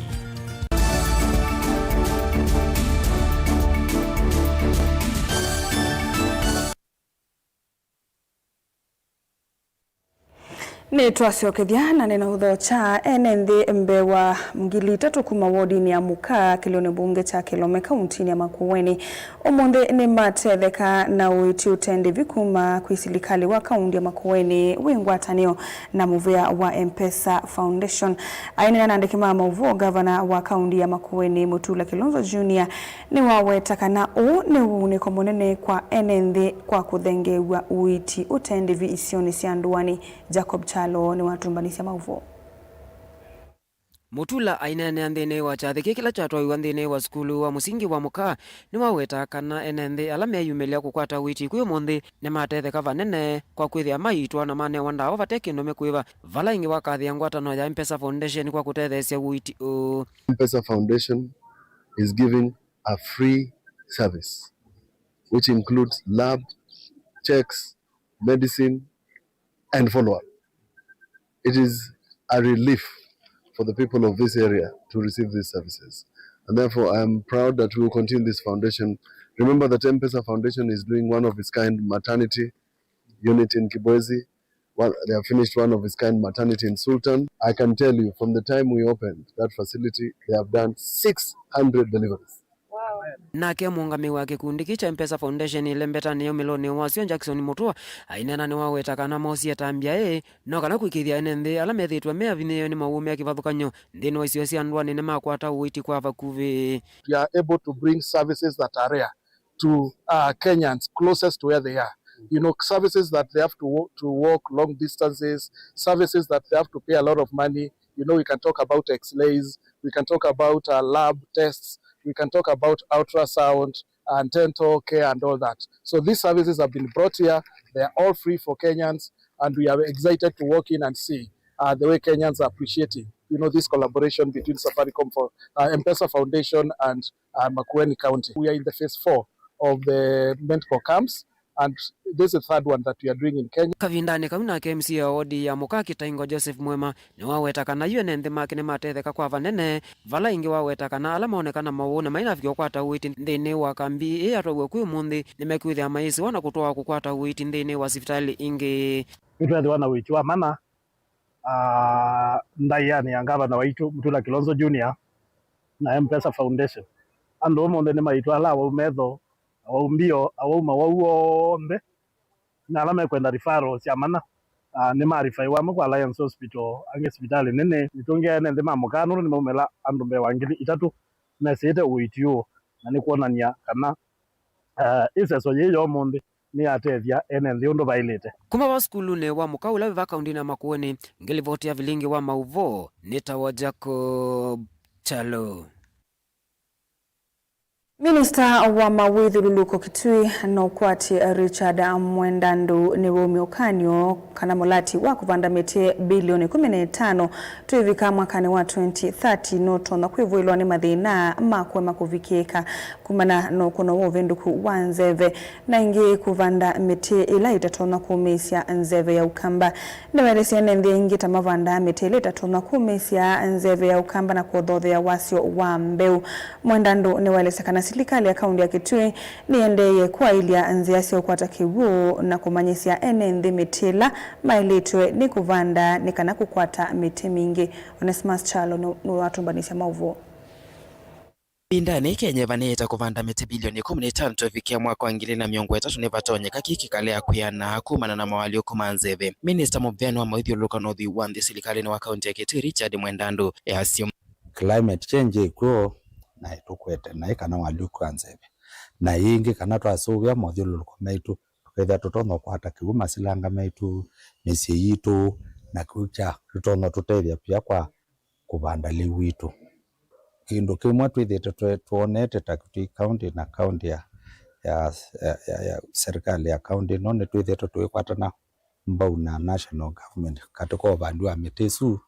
Nĩtwasyokethya na nĩnaũthokya ene nthĩ mbee wa ngili itatũ kuma wodinĩ ya Mũka kĩlĩonĩ mbunge kya Kĩlome kauntinĩ ya Makueni. Ũmũnthĩ nĩmatetheka na ũiiti ũtendĩvi kuma kwĩ silikalĩ wa kaunti ya Makueni wĩ ngwatanĩo na mũvĩa wa M-PESA Foundation. Aineena na andĩki ma maũvoo, ngavana wa kaunti ya Makueni Mutula Kilonzo Junior nĩwaweta kana ũũ nĩ ũunĩko mũnene kwa ene nthĩ kwa kũthengeew'a ũiiti ũtendĩvi isionĩ sya ndũanĩ. Jacob Kyalo nĩwatũmbanĩsya maũvoo. Mutula aineenea nthĩnĩ wa kyathĩ kĩĩ kĩla kyatwaiwa nthĩnĩ wa sukulu wa mũsingi wa Mũka, nĩwawetaa kana ene nthĩ ala meyumĩlya kũkwata ũiiti kwĩ ũmũnthĩ nĩmatetheka vanene kwa kwĩthĩa maiitwa na manewa ndawa vate kĩndũ mekwĩva, vala ĩngĩ wakathĩa ngwatanĩo ya M-PESA Foundation kwa kũtetheesya ũiiti ũũ. M-PESA Foundation is giving a free service, which includes lab checks, medicine, and follow-up. It is a relief for the people of this area to receive these services. And therefore, I am proud that we will continue this foundation. Remember that M-PESA Foundation is doing one of its kind maternity unit in Kibwezi. One, they have finished one of its kind maternity in Sultan. I can tell you, from the time we opened that facility, they have done six hundred deliveries. Nake mũũngamĩi wa kĩkundi kĩĩ kya M-PESA Foundation ĩlembetanĩe ũmĩlonĩ wasyo, Jackson Mutua, aineena nĩwaweta kana moosie ĩtambya ĩĩ no kana kũĩkĩĩthya ene nthĩ ala methĩĩtwe me avinyĩĩwe nĩ mawũmĩa kĩvathũkany'o nthĩnĩ wa isio sya ndũanĩ nĩmakwata ũiiti kwa vakuvĩ. We are able to bring services that are rare to, uh, Kenyans closest to where they are. You know, services that they have to wa-, to walk long distances, services that they have to pay a lot of money. You know, we can talk about X-rays, we can talk about, uh, lab tests, we can talk about ultrasound and dental care and all that. So these services have been brought here. They are all free for Kenyans, and we are excited to walk in and see, uh, the way Kenyans are appreciating, you know, this collaboration between Safaricom for, uh, M-PESA Foundation and, uh, Makueni County. We are in the phase four of the medical camps. And this is the third one that we are doing in Kenya. Kavindanĩ kau nake M C A wa wodi ya Mũka Kĩtaingo Joseph Mwema nĩwaweta kana yu ene nthĩ make nĩmatetheka kwa vanene, vala ĩngĩ waweta kana ala maonekana maũũ na mainavikia kũkwata ũiiti nthĩnĩ wa kambi ĩĩ yatwaiwe kwĩ ũmũnthĩ nĩmekwĩthĩa mayĩsĩwa na kũtwawa kũkwata ũiiti nthĩnĩ wa sivitalĩ ingĩ. Nĩtweethĩwa na ũiiti wa mana ah, ndaĩanĩ ya ngavana waitũ Mutula Kilonzo Junior na M-Pesa Foundation. Andũ ũmũnthĩ nĩmaitwa ala awau metho, awau mbio, awau mawau onthe, na ala mekwenda referral sya mana, ah, nĩmarifaiwa amwe kwa Alliance Hospital, angĩ sivitalĩ nene. Nĩtũngĩa ene nthĩ ma mũkaa nũndũ nĩmaumĩla andũ mbee wa ngili itatũ mesĩĩte ũiiti ũũ, na nĩkwonany'a kana, ah, ĩseso yĩĩ ya ũmũnthĩ nĩyatethya ene nthĩ ũndũ vaĩlĩte. Kuma vaa sukulunĩ wa mũka ũla wĩ vaa kaũndĩnĩ ya Makueni, ngĩlivoti ya vilingi wa maũvoo nĩtawa Jacob Kyalo. Minista wa mawĩthyũlũlũko Kitui na ũkwati Richard Mwendandu nĩwaumya ũkany'o kana mũlati wa kũvanda mĩtĩ bilioni ĩkũmi na itano twĩvika mwakanĩ wa twenty thirty nũtonya kwĩvũĩlwa nĩ mathĩna ma kũema kũvikĩĩka kumana na ũkũno wa ũvĩndũku wa nzeve, na ĩngĩ kũvanda mĩtĩ ĩla ĩtatonya kũmĩĩsya nzeve ya ũkamba. Nĩwaelesya ene nthĩ aingĩ ta mavandaa mĩtĩ ĩla ĩtatonya kũmĩĩsya nzeve ya ũkamba na kũthothea wasyo wa mbeũ. Mwendandu nĩwaelesya kana silikalĩ ya kaũndĩ ya Kitui nĩyendeeie kwaĩlya nzĩa sya ũkwata kĩw'ũ na kũmanyĩsya ene nthĩ mĩtĩ ĩla maĩlĩtwe nĩ kũvanda nĩ kana kũkwata mĩtĩ mingĩ. Onesmus Kyalo nĩ- nĩwatũmbanĩsya maũvoo. Ĩvindanĩ, Kenya ĩvanĩĩte kũvanda mĩtĩ bilioni ĩkũmi na itano ĩvikĩa mwaka wa ngili na mĩongo ĩtatũ nĩvatonyeka kĩĩ kĩkalea kwĩana kumana na moalyũku ma nzeve. Minista mũveani wa mawĩthyũlũlũko na ũthwii wa nthĩ silikalĩnĩ wa kaũntĩ ya Kitui, Richard Mwendandu, easya. Climate change ĩkw'o na ĩtũkwete naĩ kana ũalyũku wa nzeve. Na ĩngĩ kana twasũvĩa mothyũlũlũko maitũ, tũkethĩa tũtonya ũkwata kĩw'ũ masilanga maitũ, mĩsyĩ yitũ, na kĩw'ũ kya tũtonya tũtethya pia kwa kũvanda lĩu witũ. Kĩndũ kĩmwe twĩthĩĩtwe twe- twonete ta Kitui County na county ya, ya, ya, ya, ya serikali ya county ĩno, nĩtwĩthĩĩtwe tũikwatana mbau na national government katika ũvandi wa mĩtĩ ĩsu.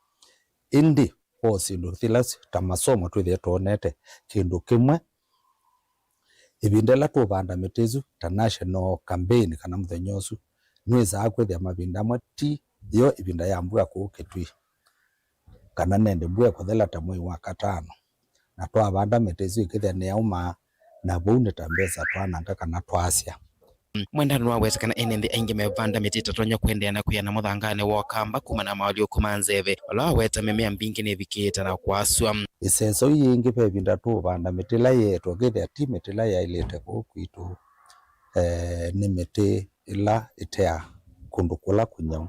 Ĩndĩ o syĩndũ thila ta masomo twĩthĩe twonete kĩndũ kĩmwe, ĩvinda ĩla tũũvanda mĩtĩ ĩsu ta national campaign kana mũthenya ũsu, nĩwĩsaa kwĩthĩa mavinda amwe ti yo ĩvinda ya mbua kũu Kitui, kana nende mbua ĩkũthela ta mwei wa katano, na twavanda mĩtĩ ĩsu ĩkĩthĩa nĩyauma, na vau nĩ ta mbesa twananga kana twasya. Mwendandu nĩwaweta kana ene nthĩ aingĩ mevanda mĩtĩ ĩtatonya kũendeea na kwĩana mũthanganĩ wa ũkamba kumana na maũalyũku ma nzeve, vala waweta mĩmea mbingĩ nĩvikĩĩte na kwasw'a. Ĩseso ii yĩngĩ ve ĩvinda tũũvanda mĩtĩ ĩla yeetwe, ũkĩthĩa ti mĩtĩ ĩla yaĩlĩte kũu kwitũ, eh, nĩ mĩtĩ ĩla ĩtea kũndũ kũla kũnyau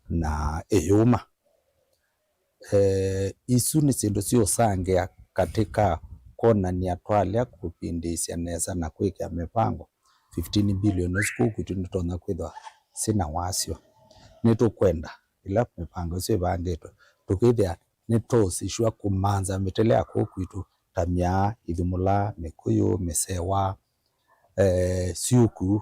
na ĩyũma. Eh, isu nĩ syĩndũ siũsangĩa katika kwonany'a twalea kũvindĩĩsya nesa na kwĩkĩa mĩvango fifteen billion ũsu kũu kwitũ nĩtonya kwĩthwa syĩ na wasyo. Nĩtũkwenda ĩla mĩvango ĩsu ĩvangĩtwe, tũkĩthĩa nĩtũũsisw'a kũmanza mĩtĩ ĩla ya kũu kwitũ ta myaa, ithumũla, mĩkũyũ, mĩsewa, eh, syũku,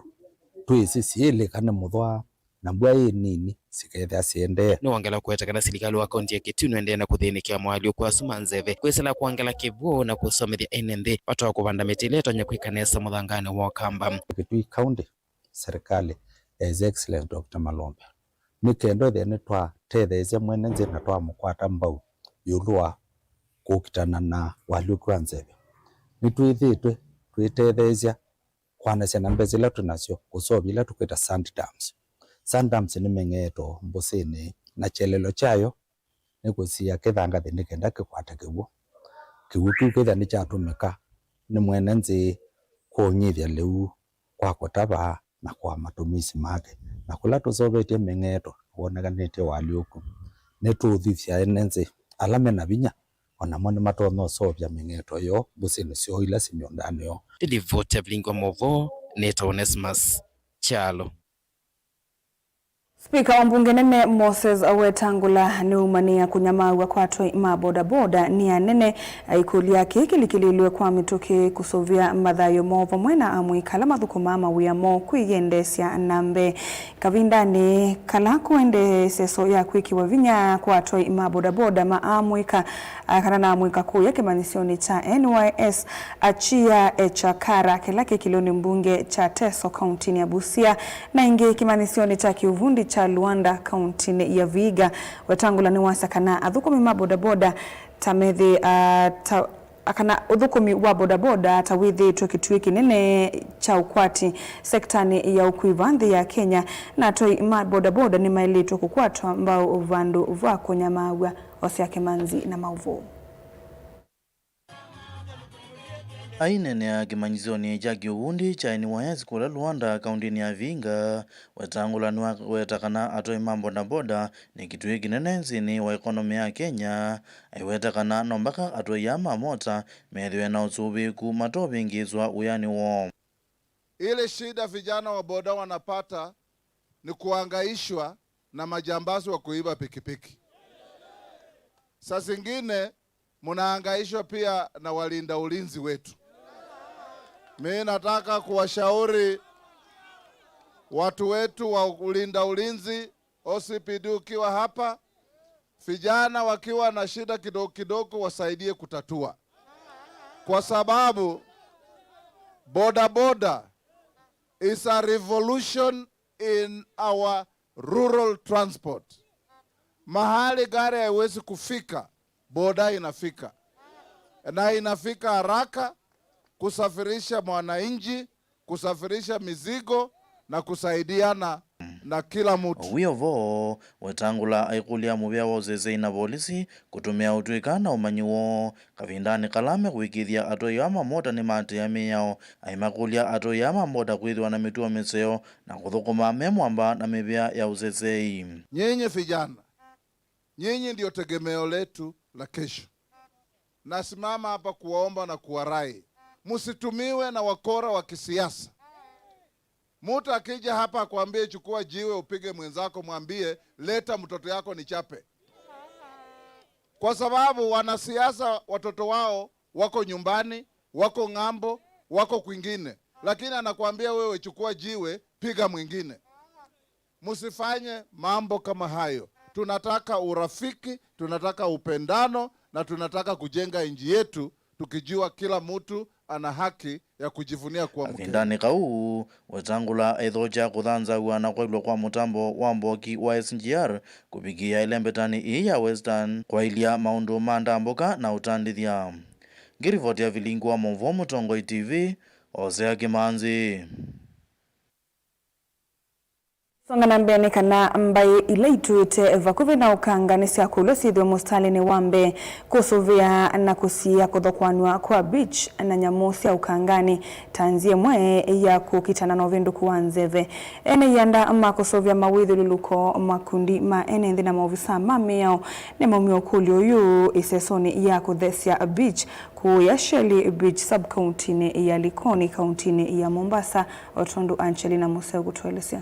twĩsĩ syĩlĩka nĩ mũthwa, na mbua yĩ nini sikethĩa siendee. Nĩwongela kũweta kana silikalĩ wa kaunti ya Kitui nũendee na kũthĩnĩkĩa moalyũku asu ma nzeve, kwĩsĩla kwongela kĩw'ũ na kũsomethya ene nthĩ vata wa kũvanda mĩtĩ ĩla ĩtonya kwĩka nesa mũthanganĩ wa ũkamba. Kitui County, serikali ya His Excellency Doctor Malombe, nĩ kenda ĩthĩe nĩtwatetheesya mwene nthĩ na twamũkwata mbau ĩũlũ wa kũkitana na ũalyũku wa nzeve. Nĩtwĩthĩĩtwe twĩtetheesya kwanasya na mbesa ila twĩ nasyo kũseũvya ila tũkwĩta sand dams. Sand dams nĩ mĩng'eeto mbũsĩnĩ, na kyelelo kyayo nĩ kũsia kĩthangathĩ nĩ kenda kĩkwate kĩw'ũ. Kĩw'ũ kĩu kĩthĩa nĩkyatũmĩka nĩ mwene nthĩ kũng'ithya lĩu kwa kũtava na kwa matũmĩsi make. Na kũla tũseũvĩtye mĩng'eeto, nĩwonekanĩtye ũalyũku. Nĩtũũthithya ene nthĩ ala me na vinya o namo nĩmatonya ũseũvya mĩng'eeto yoo mbũsĩnĩ syoo ila syĩ mĩũndanĩ yoo. Nĩ livoti ya vilingi wa maũvoo, nĩtawa Onesmus Kyalo. Spika wa mbunge nene Moses Wetangula nĩumanĩa kũnyamaaw'a kwa atwai ma bodaboda nĩ anene, aikũlya kĩĩ kĩlikĩlĩlwe kwa mĩtũkĩ kũsũvĩa mathayũ moo vamwe na amũika ala mathũkũmaa mawĩa moo kwĩyendeesya na mbee. Kavindanĩ kala kũendee ĩseso ya kwĩkĩwa vinya kwa atwai ma bodaboda ma amũika, a, kana na amũika kũya kĩmanyĩsyonĩ kya N Y S, Achia Echakara kĩla kĩ kĩlĩonĩ mbunge kya Teso kauntinĩ ya Busia, na ĩngĩ kĩmanyĩsyonĩ kya kĩuvundi kya Luanda kauntinĩ ya Vihiga. Wetangula nĩwasya kana athũkũmi ma bodaboda ta methi, a, ta, a, kana ũthũkũmi wa bodaboda ta wĩthĩĩtwe kĩtuĩ kĩnene kya ũkwati sektanĩ ya ũkui va nthĩ ya Kenya, na atwai ma bodaboda nĩmaĩlĩtwe kũkwatwa mbau vandũ va kũnyamaaw'a. Osea Kĩmanzi na maũvoo. Aineenea kĩmanyĩsyonĩ kya kĩuvundi kya N Y S kũla Luanda, kauntinĩ ya Vihiga, Wetangula nĩwaweta kana atwai ma bodaboda nĩ kĩtuĩ kĩnene nthĩnĩ wa ĩkonomi ya Kenya. Aiweta kana no mbaka atwai aa ma mota methĩwe na ũsũvĩĩku matovĩngĩĩswa wĩanĩ woo. Ile shida vijana wa boda wanapata ni kuhangaishwa na majambazi wa kuiba pikipiki. Saa zingine mnahangaishwa pia na walinda ulinzi wetu. Mimi nataka kuwashauri watu wetu wa ulinda ulinzi, O C P D ukiwa hapa, vijana wakiwa na shida kidogo kidogo wasaidie kutatua, kwa sababu boda boda is a revolution in our rural transport. Mahali gari haiwezi kufika, boda inafika, na inafika haraka kusafirisha mwananchi, kusafirisha mizigo na kusaidiana na kila mtu. Wĩ o vo, Wetangula aikũlya mũvĩa wa ũseseĩ na volisi kũtũmĩa ũtw'ĩka na ũmanyi woo kavindanĩ kala mekũĩkĩĩthya atwai aa ma mota nĩmaatĩĩa mĩao, aimakũlya atwai aa ma mota kwĩthĩwa na mĩtuo mĩseo na kũthũkũma me mwamba na mĩvĩa ya ũseseĩ. Nyinyi vijana, nyinyi ndio tegemeo letu la kesho. Nasimama hapa kuwaomba na kuwarai, msitumiwe na wakora wa kisiasa. Mtu akija hapa akwambie, "Chukua jiwe upige mwenzako," mwambie, "Leta mtoto yako nichape." Kwa sababu wanasiasa watoto wao wako nyumbani, wako ng'ambo, wako kwingine, lakini anakuambia wewe, "Chukua jiwe, piga mwingine." Msifanye mambo kama hayo. Tunataka urafiki, tunataka upendano, na tunataka kujenga nchi yetu tukijua kila mtu ana haki ya kujivunia kuwa Mkenya. Kavindanĩ kau, Wetangula aithokya kũthanzaaw'a na kwaĩlwa kwa mũtambo wa mboki wa S G R kũvikĩĩa ĩlembetanĩ ĩĩ ya Western, kwaĩlya maũndũ ma ndambũka na ũtandĩthya. Ngĩrivoti ya vilingi wa maũvoo Mũtongoi T V, Osea Kĩmanzi. Songa na mbee nĩ kana mbaĩ ila ituĩte vakuvĩ na ũkanga nĩsyakũlw'a syĩthĩwe mũsitalĩnĩ wa mbee kũsũvĩa na kũsiĩĩa kũthokoanw'a kwa beach na nyamũ sya ũkanganĩ ta nzĩa ĩmwe ya kũkitana na ũvĩndũku wa nzeve. Ene ianda ma kũsũvĩa mawĩthyũlũlũko, makundi ma ene nthĩ na maovisaa ma mĩao nĩmaumya ũkũlyo ũyũ ĩsesonĩ ya kũthesya beach kũũya Shelly Beach sub-kauntinĩ ya Likoni, kauntinĩ ya Mombasa, o tondũ Angelina Museu kũtũelesya.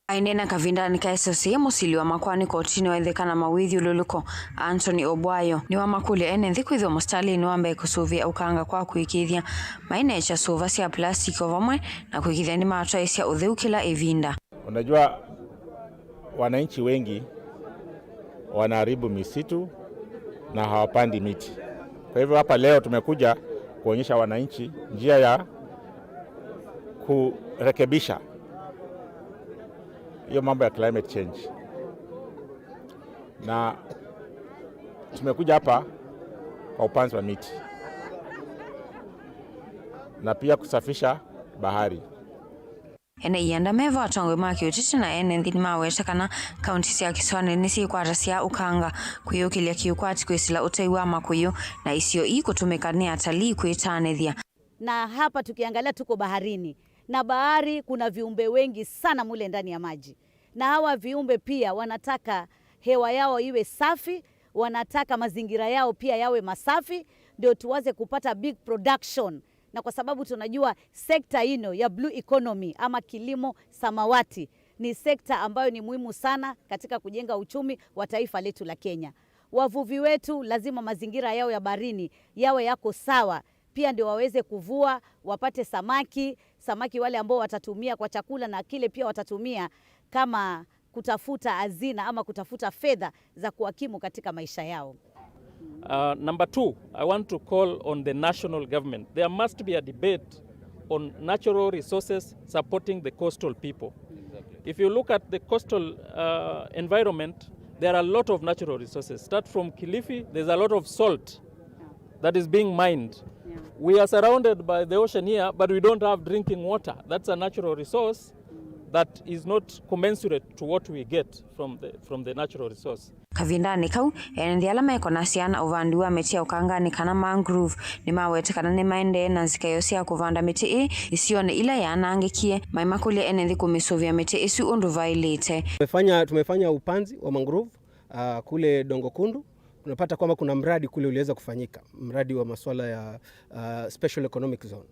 Aineena kavindanĩ ka ĩsesĩ, mũsili wa makoani kotinĩ wa ĩtheka na mawĩthyũlũlũko, Anthony Obwayo, nĩwamakũlya ene nthĩ kwĩthĩwa mũsitalĩnĩ wa mbee kũsũvĩa ũkanga kwa kũĩkĩĩthya mainekya sũva sya plastiki o vamwe na kũĩkĩĩthya nĩmatwaĩĩsya ũtheu kĩla ĩvinda. Unajua, wananchi wengi wanaharibu misitu na hawapandi miti. Kwa hivyo hapa leo tumekuja kuonyesha wananchi njia ya kurekebisha hiyo mambo ya climate change. Na tumekuja hapa kwa upanzi wa miti na pia kusafisha bahari. Ene ianda me vo, atongoi ma kĩũteti na ene nthĩ nĩmaweta kana kaunti sya kĩsũanĩ nĩsyĩkwatasya ũkanga kwĩyũkĩlya kĩũkwati kwĩsĩla ũtei wa makũyũ, na isio ii kũtũmĩka nĩ atalii kwĩtanĩthya. Na hapa tukiangalia tuko baharini, na bahari kuna viumbe wengi sana mule ndani ya maji, na hawa viumbe pia wanataka hewa yao iwe safi, wanataka mazingira yao pia yawe masafi, ndio tuweze kupata big production. Na kwa sababu tunajua sekta ino ya blue economy ama kilimo samawati Ni sekta ambayo ni muhimu sana katika kujenga uchumi wa taifa letu la Kenya. Wavuvi wetu lazima mazingira yao ya baharini yawe yako sawa, pia ndio waweze kuvua, wapate samaki, samaki wale ambao watatumia kwa chakula na kile pia watatumia kama kutafuta hazina ama kutafuta fedha za kuwakimu katika maisha yao. Uh, number two, I want to call on the national government. There must be a debate on natural resources supporting the coastal people. If you look at the coastal uh, environment, there are a lot of natural resources. Start from Kilifi, there's a lot of salt that is being mined. We are surrounded by the ocean here, but we don't have drinking water. That's a natural resource that is not commensurate to what we get from the, from the natural resource. Kavindanĩ kau, ene nthĩ ala mekonasya na ũvandi wa mĩtĩ ya ũkanganĩ kana mangrove nĩmawete kana nĩmaendee na nzikaĩo sya kũvanda mĩtĩ ĩĩ isionĩ ila yaanangĩkie, maimakũlya ene nthĩ kũmĩsũvĩa mĩtĩ ĩsu ũndũ vaĩlĩte. Tumefanya, tumefanya upanzi wa mangrove uh, kule Dongo Kundu. Unapata kwamba kuna mradi kule uliweza kufanyika, mradi wa masuala ya uh, special economic zone.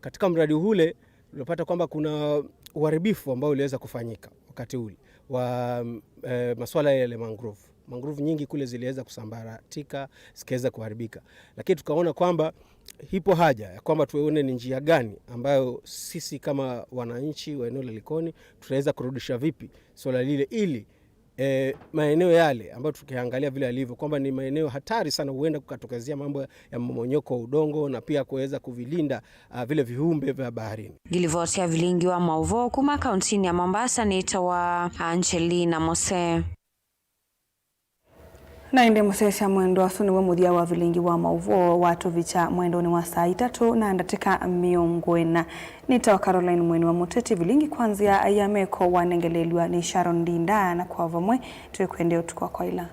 Katika mradi ule unapata kwamba kuna uharibifu ambao uliweza kufanyika wakati ule wa eh, masuala yale mangrove. Mangrove nyingi kule ziliweza kusambaratika, zikaweza kuharibika, lakini tukaona kwamba ipo haja ya kwamba tuone ni njia gani ambayo sisi kama wananchi wa eneo la Likoni tutaweza kurudisha vipi swala lile ili e, maeneo yale ambayo tukiangalia vile yalivyo kwamba ni maeneo hatari sana, huenda kukatokezea mambo ya mmomonyoko wa udongo na pia kuweza kuvilinda uh, vile viumbe vya baharini. Ngilivoti ya vilingi wa mauvoo kuma kauntinĩ ya Mombasa nĩtawa Angelina Mose. Na ĩndĩ mũsyaĩĩsya mwendwa, ũsu nĩw'o mũthya wa vilingi wa mauvoo wa tũvikya mwendonĩ wa saa itatũ na ndatĩka mĩongo ĩna. Nĩtawa Caroline Mweni wa Mũteti. Vilingi kwa nzĩa ya meko wanengeleelw'a nĩ Sharon Ndinda, na kwa vamwe twĩkwendea ũtukũ wa kwaĩla.